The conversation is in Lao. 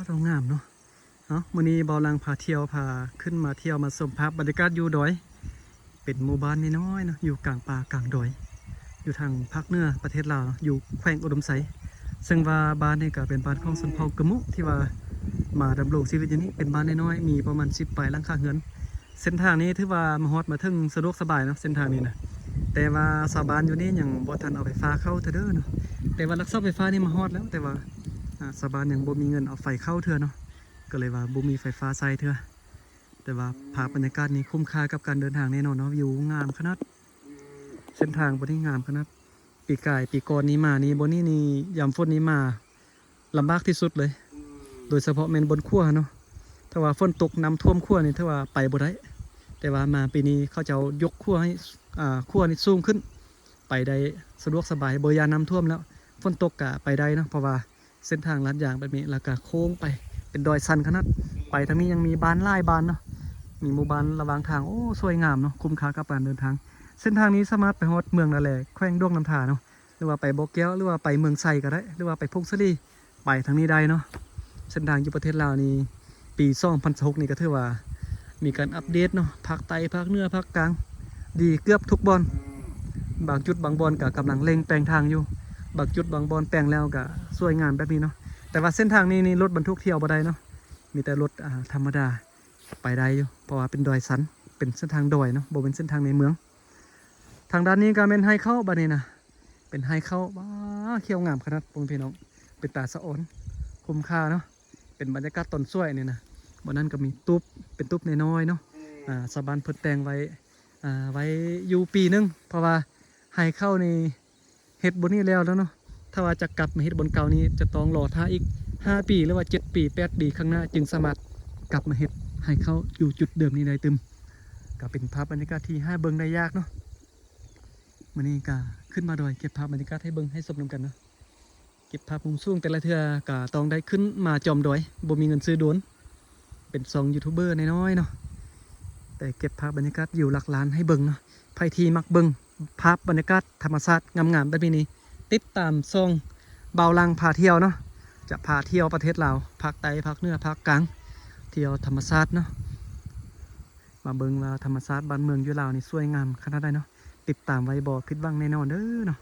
ເຈົ້າງາມເນາະ. ເອົາ ມື້ນີ້ບ່າວຫຼັງພາທ່ຽວ ພາຂຶ້ນມາທ່ຽວມາຊົມພາບບັນຍາກາດຢູ່ດອຍ ເປັນໝູ່ບ້ານນ້ອຍໆເນາະ ຢູ່ກາງປ່າກາງດອຍ ຢູ່ທາງພາກເໜືອປະເທດລາວເນາະ ຢູ່ແຂວງອຸດົມໄຊ. ເຊິ່ງວ່າບ້ານນີ້ກໍເປັນບ້ານຂອງຊົນເຜົ່າກຶມມຸ ທີ່ວ່າມາດຳລົງຊີວິດຢູ່ນີ້ ເປັນບ້ານນ້ອຍໆ ມີປະມານສິບປາຍຫຼັງຄາເຮືອນ. ເສັ້ນທາງນີ້ຖືວ່າມາຮອດມາເຖິງສະດວກສະບາຍເນາະ ເສັ້ນທາງນີ້ນະ ແຕ່ວ່າຊາວບ້ານຢູ່ນີ້ຍັງບໍ່ທັນເອົາໄຟຟ້າເຂົ້າເທື່ອເດີເນາະ. ແຕ່ວ່າລັກເສົາໄຟຟ້ານີ້ມາຮອດແລ້ວ ແຕ່ວ່າ ອ່າ ຊາວບ້ານຍັງບໍ່ມີເງິນເອົາໄຟເຂົ້າເທື່ອເນາະ ກໍເລີຍວ່າບໍ່ມີໄຟຟ້າໃຊ້ເທື່ອ. ແຕ່ວ່າພາບບັນຍາກາດນີ້ຄຸ້ມຄ່າກັບການເດີນທາງແນ່ນອນເນາະ ວິວງາມຂະໜາດ ເສັ້ນທາງບ່ອນນີ້ງາມຂະໜາດ. ປີກາຍປີກ່ອນນີ້ມານີ້ ບ່ອນນີ້ນີ້ຍາມຝົນນີ້ມາລຳບາກທີ່ສຸດເລີຍ ໂດຍສະເພາະແມ່ນບ່ອນຂົວເນາະ. ຖ້າວ່າຝົນຕົກນ້ຳຖ້ວມຂົວນີ້ຖືວ່າໄປບໍ່ໄດ້ ແຕ່ວ່າມາປີນີ້ເຂົາເຈົ້າຍົກຂົວໃຫ້ ອ່າ ຂົວນີ້ສູງຂຶ້ນ ໄປໄດ້ສະດວກສະບາຍ ບໍ່ຢ້ານນ້ຳຖ້ວມແລ້ວ. ຝົນຕົກກະໄປໄດ້ເນາະ ເພາະວ່າເສັ້ນທາງລາດຢາງແບບນີ້ ແລ້ວກະໂຄ້ງໄປ ເປັນດອຍຊັນຂະໜາດ. ໄປທາງນີ້ຍັງມີບ້ານຫຼາຍບ້ານເນາະ ມີໝູ່ບ້ານລະຫວ່າງທາງ ໂອ້ ສວຍງາມເນາະ ຄຸ້ມຄ່າກັບການເດີນທາງ. ເສັ້ນທາງນີ້ສາມາດໄປຮອດເມືອງນາແລ ແຂວງຫຼວງນ້ຳທາເນາະ ຫຼືວ່າໄປບໍ່ແກ້ວ ຫຼືວ່າໄປເມືອງໄຊກໍໄດ້ ຫຼືວ່າໄປຜົ້ງສາລີ ໄປທາງນີ້ໄດ້ເນາະ. ເສັ້ນທາງຢູ່ປະເທດລາວນີ້ ປີສອງພັນຊາວຫົກນີ້ກໍຖືວ່າມີການອັບເດດເນາະ ພາກໃຕ້ ພາກເໜືອ ພາກກາງ ດີເກືອບທຸກບ່ອນ. ບາງຈຸດບາງບ່ອນກໍກຳລັງເລັ່ງແປງທາງຢູ່ ບາງຈຸດບາງບ່ອນແປງແລ້ວກໍສວຍງາມແບບນີ້ເນາະ. ແຕ່ວ່າເສັ້ນທາງນີ້ນີ້ລົດບັນທຸກທ່ຽວບໍ່ໄດ້ເນາະ ມີແຕ່ລົດ ອ່າ ທຳມະດາໄປໄດ້ຢູ່ ເພາະວ່າເປັນດອຍຊັນ ເປັນເສັ້ນທາງດອຍເນາະ ບໍ່ແມ່ນເສັ້ນທາງໃນເມືອງ. ທາງດ້ານນີ້ກໍແມ່ນໄຮ່ເຂົ້າ ບາດນີ້ນະ ເປັນໄຮ່ເຂົ້າ ວ້າ ຂຽວງາມຂະໜາດ ພໍ່ແມ່ພີ່ນ້ອງ ເປັນຕາສະອອນ ຄຸ້ມຄ່າເນາະ. ເປັນບັນຍາກາດຕອນສວຍນີ້ນະ. ບ່ອນນັ້ນກໍມີຕູບ ເປັນຕູບນ້ອຍໆເນາະ ອືມ ອ່າ ຊາວບ້ານເພິ່ນແຕ່ງໄວ້ ອ່າ ໄວ້ຢູ່ປີໜຶ່ງ ເພາະວ່າໄຮ່ເຂົ້ານີ້ເຮັດບ່ອນນີ້ແລ້ວແລ້ວເນາະ. ຖ້າວ່າຈະກັບມາເຮັດບ່ອນເກົ່ານີ້ ຈະຕ້ອງລໍຖ້າອີກຫ້າປີ ຫຼືວ່າເຈັດປີ ແປດປີຂ້າງໜ້າ ຈຶ່ງສາມາດກັບມາເຮັດໄຮ່ເຂົ້າຢູ່ຈຸດເດີມນີ້ໄດ້ຕື່ມ. ກໍເປັນພາບບັນຍາກາດທີ່ຫາເບິ່ງໄດ້ຍາກເນາະ. ມື້ນີ້ກໍຂຶ້ນມາດອຍ ເກັບພາບບັນຍາກາດໃຫ້ເບິ່ງໃຫ້ຊົມນຳກັນເນາະ. ເກັບພາບມຸມສູງແຕ່ລະເທື່ອກໍຕ້ອງໄດ້ຂຶ້ນມາຈອມດອຍ ບໍ່ມີເງິນຊື້ໂດຣນ ເປັນຊ່ອງຢູທູບເບີນ້ອຍໆເນາະ ແຕ່ເກັບພາບບັນຍາກາດວິວຫຼັກລ້ານໃຫ້ເບິ່ງເນາະ. ໃຜທີ່ມັກເບິ່ງພາບບັນຍາກາດທຳມະຊາດງາມໆແບບນີ້ນີ້ ຕິດຕາມຊ່ອງບ່າວຫຼັງພາທ່ຽວເນາະ ຈະພາທ່ຽວປະເທດລາວ ພາກໃຕ້ ພາກເໜືອ ພາກກາງ ທ່ຽວທຳມະຊາດເນາະ. ມາເບິ່ງວ່າທຳມະຊາດບ້ານເມືອງຢູ່ລາວນີ້ສວຍງາມຂະໜາດໃດເນາະ. ຕິດຕາມໄວ້ບໍ່ຜິດຫວັງແນ່ນອນເດີເນາະ.